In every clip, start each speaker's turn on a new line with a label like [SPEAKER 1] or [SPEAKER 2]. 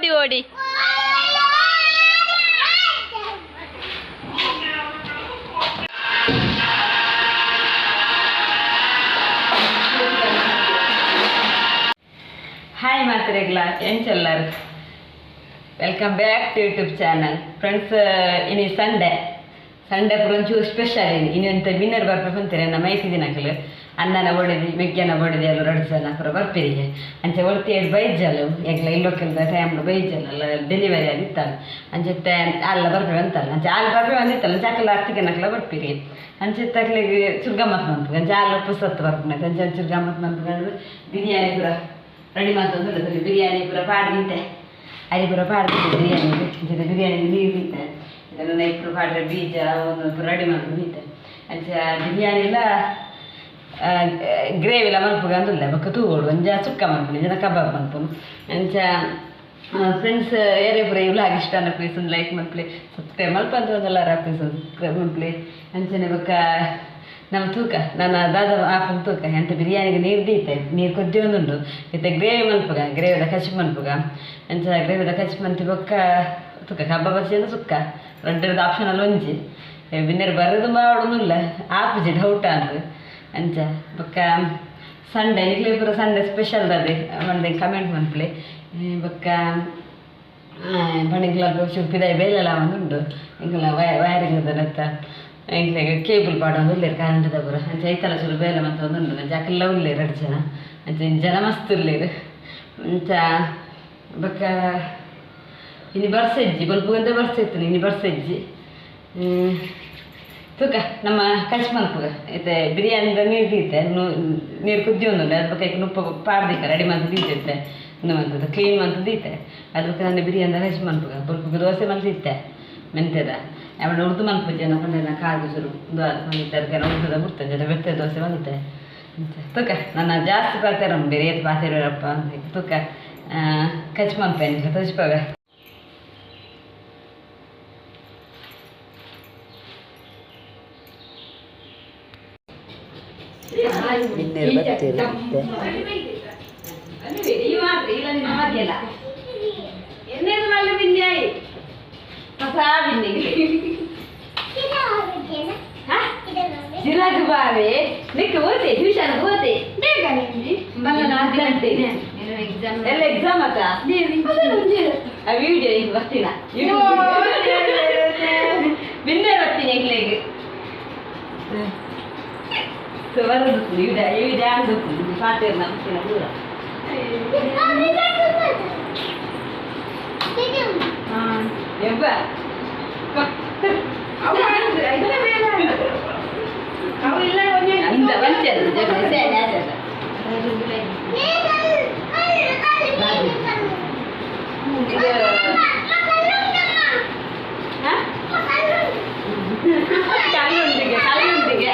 [SPEAKER 1] ಓಡಿ ಓಡಿ
[SPEAKER 2] ಹಾಯ್ ಮಾತ್ರೆಗ್ಲ ಎಂಚೆಲ್ಲರು welcome back to YouTube channel friends. ಇನಿ ಸಂಡೇ ಸಂಡೇ ಪೂರ ಒಂಚೂರು ಸ್ಪೆಷಲ್ ಇನಿ ಇನ್ನೊಂತ ಬಿನ್ನರ್ ಬರ್ಪೆ ಅಂತಾರೆ ನಮ್ಮ ಮೈತಿ ದಿನಕಲು ಅನ್ನನ ಬಡಿದಿ ಮೆಗ್ಗೆನ ಬಡಿದಿ ಎಲ್ಲ ರಡ್ಡು ಜನ ಪೂರ ಬರ್ಪಿರಿಗೆ ಅಂಚೆ ಒರ್ತಿ ಏಳು ಬೈಜಲು ಎಂಕ್ಲ ಇಲ್ಲೊಕ್ಕೆಲ್ದ ಟೈಮ್ ಬೈಜಲ್ ಅಲ್ಲ ಡೆಲಿವರಿ ಆದಿತ್ತಲ್ಲ ಅಂಚೆತ್ತೆ ಅಲ್ಲ ಬರ್ಪೆ ಅಂತಲ್ಲ ಅಂಚೆ ಅಲ್ಲಿ ಬರ್ಪೆ ಬಂದಿತ್ತಲ್ಲ ಅಂಚೆ ಅಕ್ಕಲ ಅತ್ತಿಗೆ ನಕಲ ಬರ್ಪಿರಿ ಅಂಚೆತ್ತೆ ಅಕ್ಲಿಗೆ ಚೂರು ಗಮ್ಮತ್ ಮನ್ಪುಗ ಅಂಚೆ ಅಲ್ಲ ಪುಸ್ತತ್ ಬರ್ಪುನ ಅಂಚೆ ಒಂಚೂರು ಗಮ್ಮತ್ ಮನ್ಪುಗಂಡು ಬಿರಿಯಾನಿ ಪೂರ ರೆಡಿ ಮಾಡ್ತಂದ್ರೆ ಬಿರಿಯಾನಿ ಪೂರ ಪಾಡ್ದಿತ್ತೆ ಅರಿ ಪೂರ ಪಾಡ್ದಿತ್ತೆ ಬಿರಿಯಾನಿ ಜೊತೆ ಬಿರಿಯಾನಿ ನೀರು ನಿಂತೆ ಇದನ್ನು ಇಬ್ಬರು ಪಾಡ್ರೆ ಬೀಜ ಒಂದು ರೆಡಿ ಮಾಡ್ಕೊಂಡು ಅಂಚೆ ಬಿರಿಯಾನಿ ಎಲ್ಲ ಗ್ರೇವಿ ಎಲ್ಲ ಮನ್ಪುಗ ಅಂದಿಲ್ಲ ಬೊಕ್ಕ ತೂಗೋಡು ಒಂಜ ಸುಕ್ಕ ಮನ್ಪುನಿ ಜನ ಕಬಾಬ್ ಮನ್ಪುನು. ಅಂಚ ಫ್ರೆಂಡ್ಸ್ ಏರೇ ಪೂರ ಇವ್ಲಾಗ್ ಇಷ್ಟ ಅನ್ನ ಪ್ಲೀಸ್ ಒಂದು ಲೈಕ್ ಮನ್ಪ್ಲಿ ಸಬ್ಸ್ಕ್ರೈಬ್ ಮಲ್ಪ ಅಂತ ಒಂದೆಲ್ಲ ಪ್ಲೀಸ್ ಸಬ್ಸ್ಕ್ರೈಬ್ ಮನ್ಪ್ಲಿ. ಅಂಚನೆ ಬೊಕ್ಕ ನಮ್ಮ ತೂಕ ನನ್ನ ದಾದ ಆಪನ್ ತೂಕ ಎಂತ ಬಿರಿಯಾನಿಗೆ ನೀರು ದೀತೆ ನೀರು ಕೊದ್ದಿ ಒಂದುಂಡು ಇತ್ತೆ ಗ್ರೇವಿ ಮನ್ಪುಗ ಗ್ರೇವಿದ ಕಚ್ ಮನ್ಪುಗ ಅಂಚ ಗ್ರೇವಿದ ಕಚ್ ಮಂತಿ ಬೊಕ್ಕ ತೂಕ ಕಬಾಬ್ ಬಚ್ಚಿಂದ ಸುಕ್ಕ ರಡ್ಡರದ ಆಪ್ಷನ್ ಅಲ್ಲಿ ಒಂಜಿ ಬಿನ್ನೇರು ಬರೋದು ಮಾಡೋದಿಲ್ಲ ಆಪುಜಿ ಡೌಟ್ ಅಂದು. ಅಂಚ ಬೊಕ್ಕ ಸಂಡೇ ನಿಕ್ಲೆ ಪೂರ ಸಂಡೇ ಸ್ಪೆಷಲ್ ದಾದೆ ಮಂದೆ ಕಮೆಂಟ್ ಮನ್ಪ್ಲೆ. ಬೊಕ್ಕ ಪಂಡಿಂಗ್ಲ ಚೂರು ಪಿದಾಯಿ ಬೇಲೆಲ್ಲ ಒಂದುಂಡು ಎಂಕಲ್ನ ವೈರಿಂಗ್ ನೆತ್ತ ಎಂಕ್ಲೆಗ್ ಕೇಬಲ್ ಪಾಡೊಂದು ಉಲ್ಲೆರ್ ಕರೆಂಟ್ದ ಪೂರ ಅಂಚ ಐತಲ ಚೂರು ಬೇಲೆ ಮಂತ ಒಂದುಂಡು ಅಂಚ ಅಕಲ್ಲ ಉಲ್ಲೆರ್ ರಡ್ಡ್ ಜನ ಅಂಚ ಜನ ಮಸ್ತ್ ಉಲ್ಲೆರ್. ಅಂಚ ಬೊಕ್ಕ ಇನಿ ಬರ್ಸ ಇಜ್ಜಿ ಬೊಲ್ಪುಗಂದೆ ಬರ್ಸ ಇತ್ತು ಇನಿ ಬರ್ಸ ಇಜ್ಜಿ ತೂಕ ನಮ್ಮ ಕಚ್ ಮನ್ಪುಗ ಇತ್ತೆ ಬಿರಿಯಾನಿದ ನೀರು ದೀತೆ ನೀರು ಕುದ್ದಿ ಒಂದುಂಡು ಅದು ಬೊಕ್ಕ ಐಕ್ ನುಪ್ಪ ಪಾಡ್ದಿಕ್ಕ ರೆಡಿ ಮಂತ್ ದೀತೆ ಇಂದು ಮಂತದ್ದು ಕ್ಲೀನ್ ಮಂತ್ ದೀತೆ ಅದು ಬೊಕ್ಕ ನನ್ನ ಬಿರಿಯಾನಿದ ಕಚ್ ಮನ್ಪುಗ ಬೊಲ್ಪುಗ ದೋಸೆ ಮಂತಿತ್ತೆ ಮೆಂತೆದ ಆಮೇಲೆ ಉರ್ದು ಮನ್ಪುಜಿ ಅನ್ನಕೊಂಡೆ ಕಾಗು ಶುರು ಉಂದು ಅದು ಮಂದಿತ್ತೆ ಅದಕ್ಕೆ ಉರ್ದುದ ಬಿಡ್ತೆ ಜೊತೆ ಬೆತ್ತೆ ದೋಸೆ ಮಂತೆ. ತೂಕ ನನ್ನ ಜಾಸ್ತಿ ಪಾತೇರ ಬೇರೆ ಏತ್ ಪಾತೇರಪ್ಪ ತೂಕ ಕಚ್ ಮನ್ಪೆ ತೋಚ್ಪವೆ.
[SPEAKER 3] ಬಿನ್ನೇರು ಬರ್ತೀರ
[SPEAKER 2] ಚಿರಾಗ್ ಬಾವೆ ನಿಕ್ ಓದಿ ಟ್ಯೂಷನ್ ಓದಿ ಎಲ್ಲ ಎಕ್ಸಾಮ್ ಅತ್ತ ಆ ವಿಡಿಯೋ ಈಗ ಬರ್ತೀನ ಬಿನ್ನೆ ಬರ್ತೀನಿ ಎಂಗ್ಲೆಗ್ ಬರೋದು ಇವಿಡ ಇವಿಡ ಪಾತೇರ್ ನಮ್ತಿನ ದೂರ ಎಬ್ಬ ಅಂದ ಕಲ್ಲುಂಡಿಗೆ ಕಲ್ಲುಂಡಿಗೆ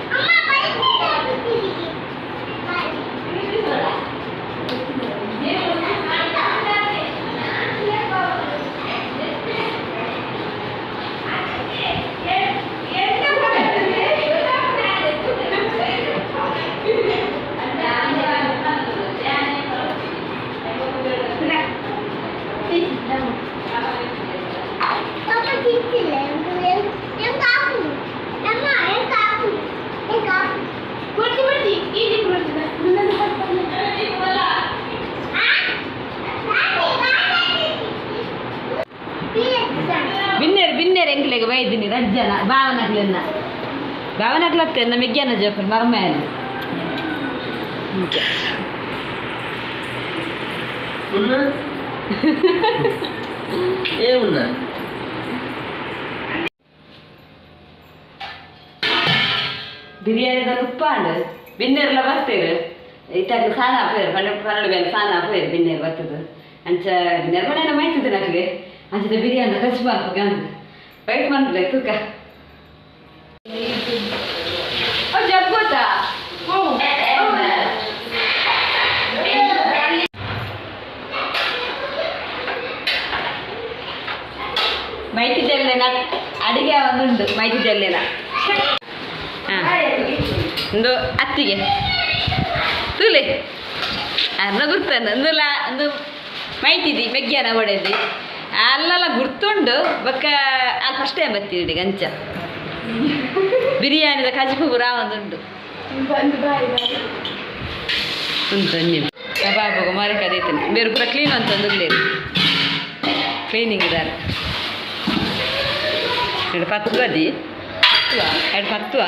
[SPEAKER 1] ಅಮ್ಮ.
[SPEAKER 2] ಬಿನ್ನೇರು ಎಂಕ್ಲೆಗ್ ಬೈದಿನಿ ರಡ್ಡ್ ಜನ ಬಾವನಕ್ಲೆನ್ನ ಬಾವನಕ್ಲತ್ತೆ ಎನ್ನ ಮೆಗ್ಯನ ಜೋಕುಲು ಮರ್ಮಯನ್
[SPEAKER 3] ಏವುನ್ನ
[SPEAKER 2] ಬಿರಿಯಾನಿದ ಉಪ್ಪಾಂಡ್ ಬಿನ್ನೇರ್ಲ ಬರ್ತೇರು ಇತ್ತಾಗ ಸಾನ ಪೋಯರು 12 ಬೇಲೆ ಸಾನ ಪೋಯರು ಬಿನ್ನೇರು ಬರ್ತದೆ ಅಂಚ ಬಿನ್ನೇರು ಮನೆ ಮೈತಿದ್ದೆ ನಕ್ಲೆ ಅಂಚದ ಬಿರಿಯಾನಿ ಖರ್ಚು ಮಾಡ್ಬೇಕು ಅಂದ್ ವೈಟ್ ಮಾಡ್ಲೆ ತೂಕ ಜಗ್ಗೋತಾ ಮೈತಿ ಜಲ್ಲೆನ ಅಡಿಗೆ ಒಂದುಂಡು ಮೈತಿ ಜಲ್ಲೆನ ಒಂದು ಅತ್ತಿಗೆ ತೂಲೆ ಅರ್ನ ಗುರ್ತಾನ ಅಂದುಲ ಒಂದು ಮೈತಿದಿ ಮೆಗ್ಯಾನ ಒಡೆದಿ ಅಲ್ಲೆಲ್ಲ ಗುರ್ತುಂಡು ಬೊಕ್ಕ ಅಲ್ಲಿ ಫಸ್ಟ್ ಟೈಮ್ ಬತ್ತೀರಿ ಗಂಚ ಬಿರಿಯಾನಿದ ಕಜಿಪು ಪೂರ ಒಂದುಂಡು ಉಂಟು ನೀವು ಕಬಾಬು ಮಾರಕ ಅದೇತೇನೆ ಬೇರೆ ಪೂರ ಕ್ಲೀನ್ ಅಂತಂದು ಕ್ಲೀನಿಂಗ್ ಇದ್ದಾರೆ ಎರಡು ಪತ್ತು ಅದಿ ಎರಡು ಪತ್ತುವ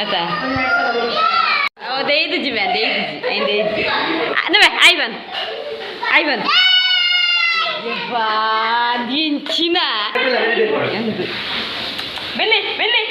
[SPEAKER 2] ಆತಾ ಐದು ಜಿ ಮ್ಯಾನ್ ಐದು ಜಿ ಐದು ಐದು ನವೆ ಐವನ್ ಐವನ್ ದಿಂಚಿನ ಬೆಲೆ ಬೆಲೆ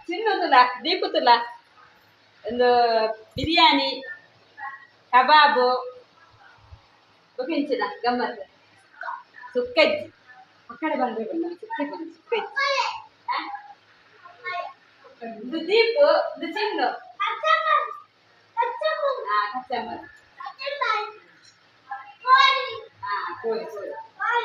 [SPEAKER 2] ತಿನ್ನೋದಿಲ್ಲ ದೀಪುತ್ತಲ್ಲ ಒಂದು ಬಿರಿಯಾನಿ ಕಬಾಬು ಬೊಕಿಂಚಿನ ಗಮ್ಮತ್ತು ಸುಕ್ಕಜ್ಜಿ ಮಕ್ಕಳ ಬಂದ್ರೆ ಬಣ್ಣ ಸುಕ್ಕ ಬಂದು ಸುಕ್ಕಜ್ಜಿ ಇದು ದೀಪು ಇದು ಚಿನ್ನು ಕಚ್ಚಂಬರ್ ಕೋಳಿ ಕೋಳಿ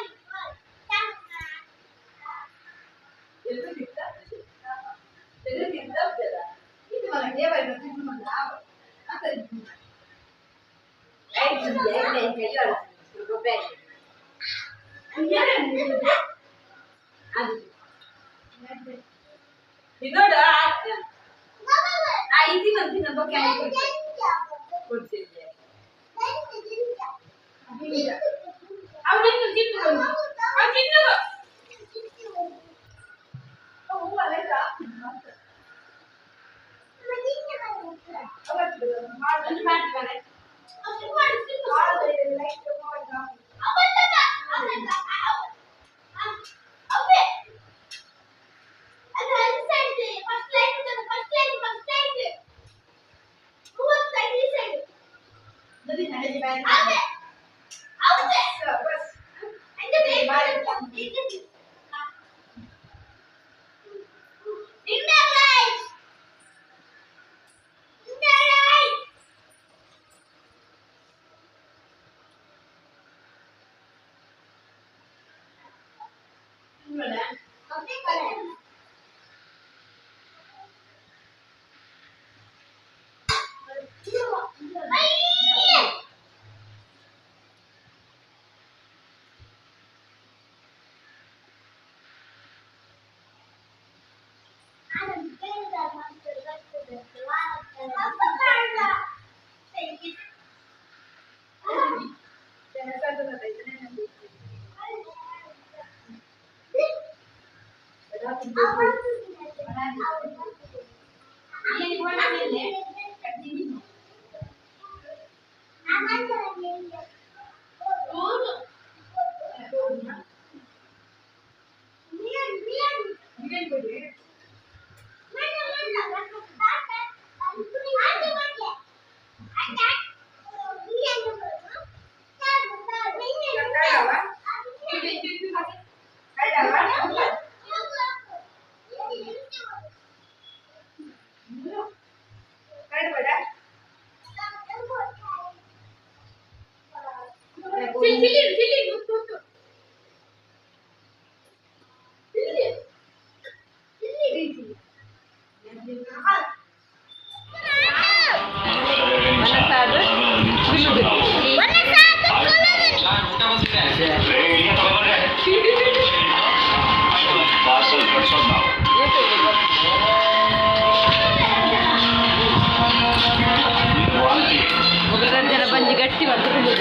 [SPEAKER 2] ಗಟ್ಟಿ ಮಾಡ್ಕೊಂಡು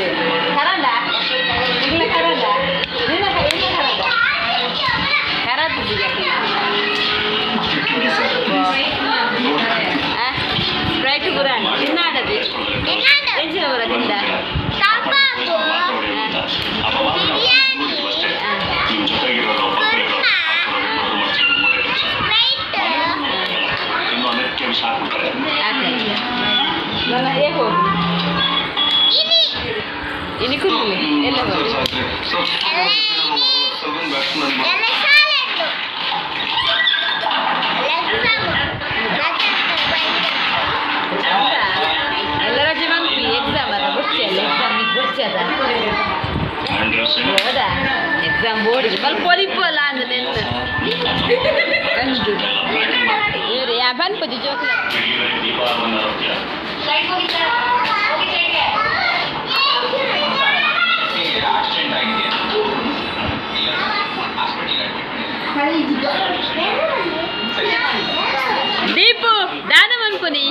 [SPEAKER 2] ಕರಂದ ಇಲ್ಲ ಕರಂದ ಇಲ್ಲ ಕರಂದ ಸ್ಪ್ರೈಟ್ ಗುರಾಣಿ ತಿನ್ನಾಡದೆ ಎಂಚಿನ ಬರ ತಿಂದ ಇನಿ ಕುಲ್ಲಿ ಎಲ್ಲ ಎಲ್ಲ ರಜೆ ಮಂಪಿ ಎಕ್ಸಾಮ್ ಅದ ಬುಡ್ಚಿ ಅಲ್ಲ ಎಕ್ಸಾಮ್ ಬುಡ್ಚಿ ಅದ ಹೌದಾ ಎಕ್ಸಾಮ್ ಬೋರ್ಡ್ ಬಲ್ ಪೊಲಿಪಲ್ಲ ಅಂದ ನೆನ್ನ ಇವ್ರು ಯಾ ಬನ್ಪುಜಿ ಜೋಕ್ಲ ದೀಪು ದಾನ ಮನ್ಪುನಿ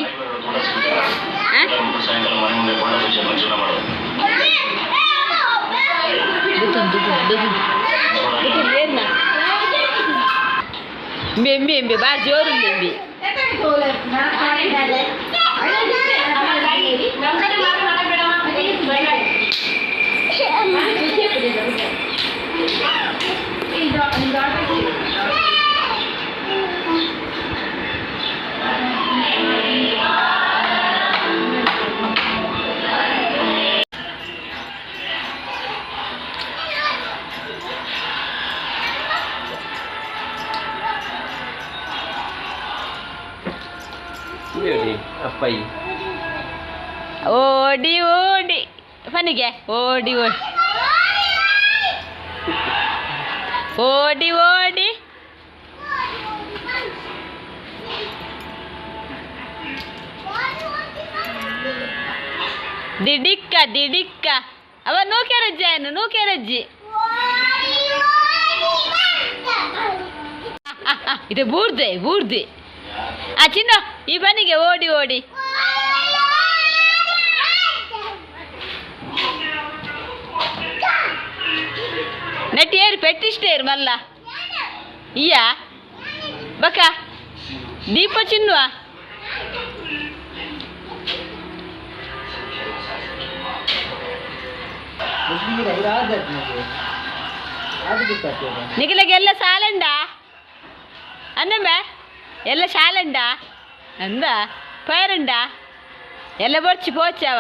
[SPEAKER 2] ಎಂಬಿ ಎಂಬಿ ಬಾ ಜೋರು ಎಂಬಿ ಓಡಿ ಓಡಿ ಫನಿಗೆ ಓಡಿ ಓಡಿ ಓಡಿ ಓಡಿ ದಿಡಿಕ್ಕ ದಿಡಿಕ್ಕ ಅವ ನೂಕೆರಜ್ಜಿ ಏನು ನೂಕೆರಜ್ಜಿ ಇದು ಬೂರ್ದೆ ಬೂರ್ದೆ ಆ ಚಿನ್ನ ಈ ಬನ್ನಿಗೆ ಓಡಿ ಓಡಿ ನೆಟ್ ಏರು ಪೆಟ್ಟಿಷ್ಟೇರು ಮಲ್ಲ ಇಯ್ಯ ಬಕ್ಕ ದೀಪ ಚಿನ್ನುವ ನಿಖಿಲಗೆ ಎಲ್ಲ ಸಾಲಂಡ ಅಂದಮ್ಮ ಎಲ್ಲ ಶಾಲಂಡ ಅಂದ ಪೈರಂಡ ಎಲ್ಲ ಬೊರ್ಚಿ ಪೋಚಾವ.